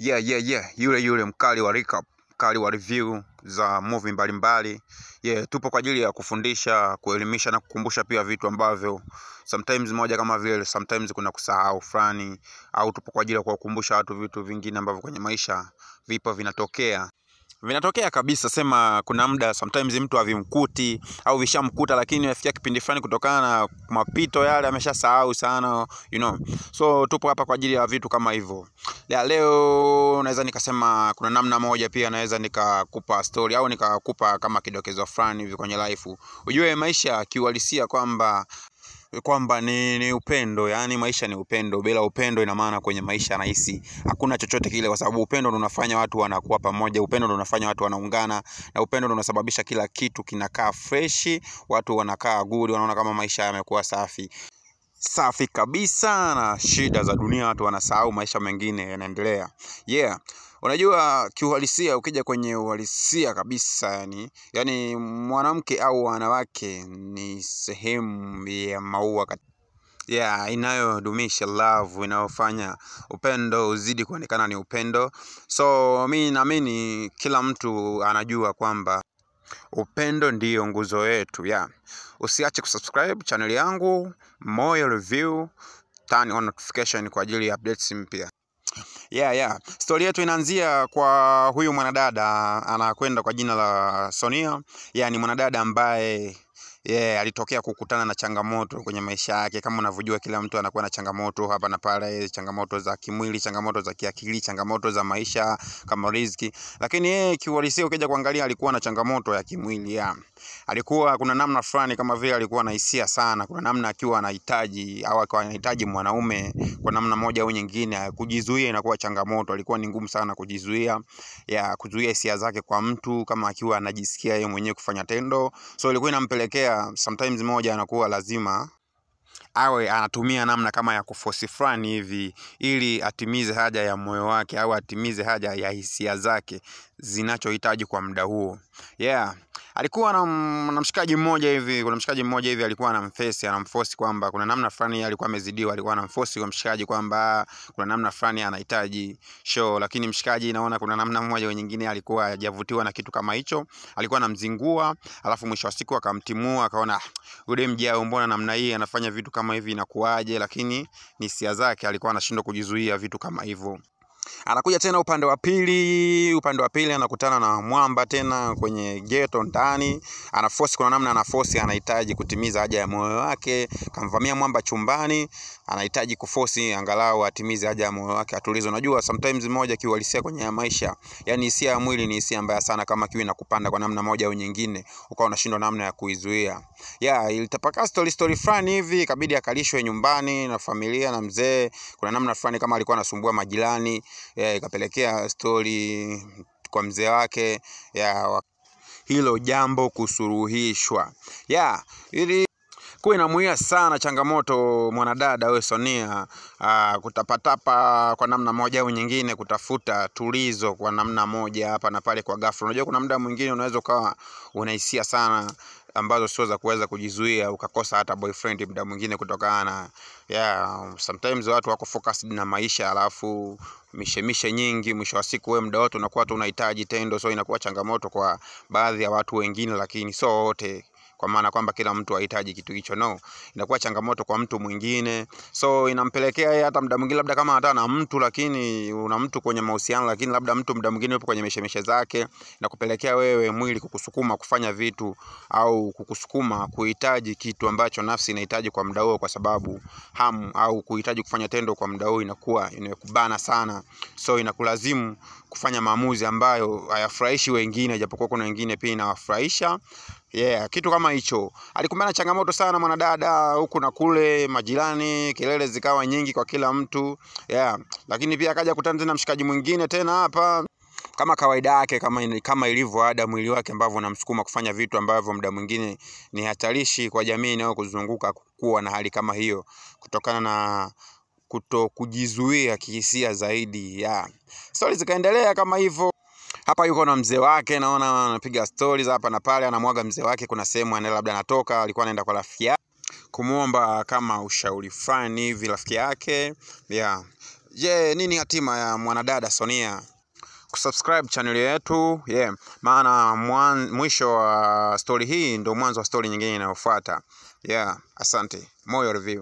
Yeah, yule yule mkali wa recap, mkali wa review za movie mbalimbali. Yeah, tupo kwa ajili ya kufundisha, kuelimisha na kukumbusha pia vitu ambavyo sometimes moja kama vile sometimes kuna kusahau fulani, au tupo kwa ajili ya kuwakumbusha watu vitu vingine ambavyo kwenye maisha vipo vinatokea. Vinatokea kabisa, sema kuna muda sometimes mtu havimkuti au vishamkuta, lakini afikia kipindi fulani kutokana na mapito yale ameshasahau sana, you know. So tupo hapa kwa ajili ya vitu kama hivyo. Leo naweza nikasema kuna namna moja pia naweza nikakupa story au nikakupa kama kidokezo fulani hivi kwenye life. Ujue maisha kiuhalisia kwamba ni upendo, yani maisha ni upendo. Bila upendo ina maana kwenye maisha nahisi hakuna chochote kile, kwa sababu upendo ndio unafanya watu wanakuwa pamoja, upendo ndio unafanya watu wanaungana, na upendo ndio unasababisha kila kitu kinakaa fresh, watu wanakaa good, wanaona kama maisha yamekuwa safi safi kabisa, na shida za dunia watu wanasahau, maisha mengine yanaendelea. Yeah. Unajua kiuhalisia, ukija kwenye uhalisia kabisa, yani mwanamke au wanawake ni sehemu ya maua inayodumisha love, inayofanya upendo uzidi kuonekana ni upendo. So mi naamini kila mtu anajua kwamba upendo ndiyo nguzo yetu. Yeah. Usiache kusubscribe channel yangu Moyo Review, turn on notification kwa ajili ya updates mpya. Yeah. Story yetu inaanzia kwa huyu mwanadada anakwenda kwa jina la Sonia. Yeah, ni mwanadada ambaye alitokea kukutana na changamoto kwenye maisha yake. Kama unavyojua kila mtu anakuwa na changamoto hapa na pale, changamoto za kimwili, changamoto za kiakili, changamoto za maisha kama riziki. Lakini yeye kiuhalisia ukija kuangalia alikuwa na changamoto ya kimwili. Yeah. Alikuwa kuna namna fulani kama vile alikuwa na hisia sana, kuna namna akiwa anahitaji au akiwa anahitaji mwanaume kwa namna moja au nyingine, kujizuia inakuwa changamoto. Alikuwa ni ngumu sana kujizuia, kuzuia hisia zake kwa mtu kama akiwa anajisikia yeye mwenyewe kufanya tendo. So ilikuwa inampelekea sometimes moja anakuwa lazima awe anatumia namna kama ya kuforce fulani hivi ili atimize haja ya moyo wake au atimize haja ya hisia zake zinachohitaji kwa muda huo. Yeah. Alikuwa na mshikaji mmoja hivi, kuna mshikaji mmoja hivi alikuwa anamface, anamforce kwamba kuna namna fulani alikuwa amezidiwa, alikuwa anamforce kwa mshikaji kwamba kuna namna fulani anahitaji show, lakini mshikaji naona kuna namna moja au nyingine alikuwa hajavutiwa na kitu kama hicho, alikuwa anamzingua, alafu mwisho wa siku akamtimua, akaona yule mjao mbona namna hii anafanya vitu kama hivi inakuaje, lakini ni hisia zake alikuwa anashindwa kujizuia vitu kama hivyo. Anakuja tena upande wa pili anakutana na mwamba tena kwenye ghetto ndani, anaforce, kuna namna anaforce, anahitaji kutimiza haja ya moyo wake, kamvamia mwamba chumbani, anahitaji kuforce angalau atimize haja ya moyo wake, atulize. Unajua sometimes moja kiuhalisia kwenye maisha, yani hisia ya mwili ni hisia mbaya sana, kama kiwi inakupanda kwa namna moja au nyingine, ukawa unashindwa namna ya kuizuia. Yeah, ilitapaka story fulani hivi, ikabidi akalishwe nyumbani na familia na mzee. Kuna namna fulani kama alikuwa anasumbua majirani, ikapelekea story kwa mzee wake hilo jambo kusuruhishwa. Yeah, ili kuwa inamuia sana changamoto mwanadada wewe Sonia, kutapatapa kwa namna moja au nyingine, kutafuta tulizo kwa namna moja hapa na pale kwa ghafla. Unajua kuna muda mwingine unaweza ukawa unahisia sana ambazo sio za kuweza kujizuia, ukakosa hata boyfriend muda mwingine kutokana na sometimes watu wako focused na maisha, alafu mishemishe nyingi, mwisho wa siku wewe muda wote unakuwa tu unahitaji tendo. So inakuwa changamoto kwa baadhi ya watu wengine, lakini sio wote, kwa maana kwamba kila mtu hahitaji kitu hicho, no. Inakuwa changamoto kwa mtu mwingine. So inampelekea yeye hata muda mwingine labda kama hata na mtu, lakini una mtu kwenye mahusiano, lakini labda mtu muda mwingine yupo kwenye mishemishe zake, na kupelekea wewe mwili kukusukuma kufanya vitu au kukusukuma kuhitaji kitu ambacho nafsi inahitaji kwa muda huo, kwa sababu hamu au kuhitaji kufanya tendo kwa muda huo inakuwa inakubana sana. So inakulazimu kufanya maamuzi ambayo hayafurahishi wengine, japokuwa kuna wengine pia inawafurahisha. Yeah, kitu kama hicho. Alikumbana changamoto sana mwanadada huku na kule, majirani, kelele zikawa nyingi kwa kila mtu. Yeah, lakini pia akaja kutana tena mshikaji mwingine tena hapa, kama kawaida yake, kama ilivyo ada, mwili wake ambavyo unamsukuma kufanya vitu ambavyo muda mwingine ni hatarishi kwa jamii inayokuzunguka kuwa na hali kama hiyo, kutokana na kutokujizuia kihisia zaidi. Yeah. Stories zikaendelea kama hivyo. Hapa yuko na mzee wake, naona anapiga stories hapa na pale, anamwaga mzee wake. Kuna sehemu anaenda labda anatoka, alikuwa anaenda kwa rafiki yake kumuomba kama ushauri fulani hivi rafiki yake. Yeah. Je, nini hatima ya mwanadada Sonia? Kusubscribe channel yetu, yeah, maana mwisho wa story hii ndio mwanzo wa story nyingine inayofuata. Yeah, asante. Moyo Review.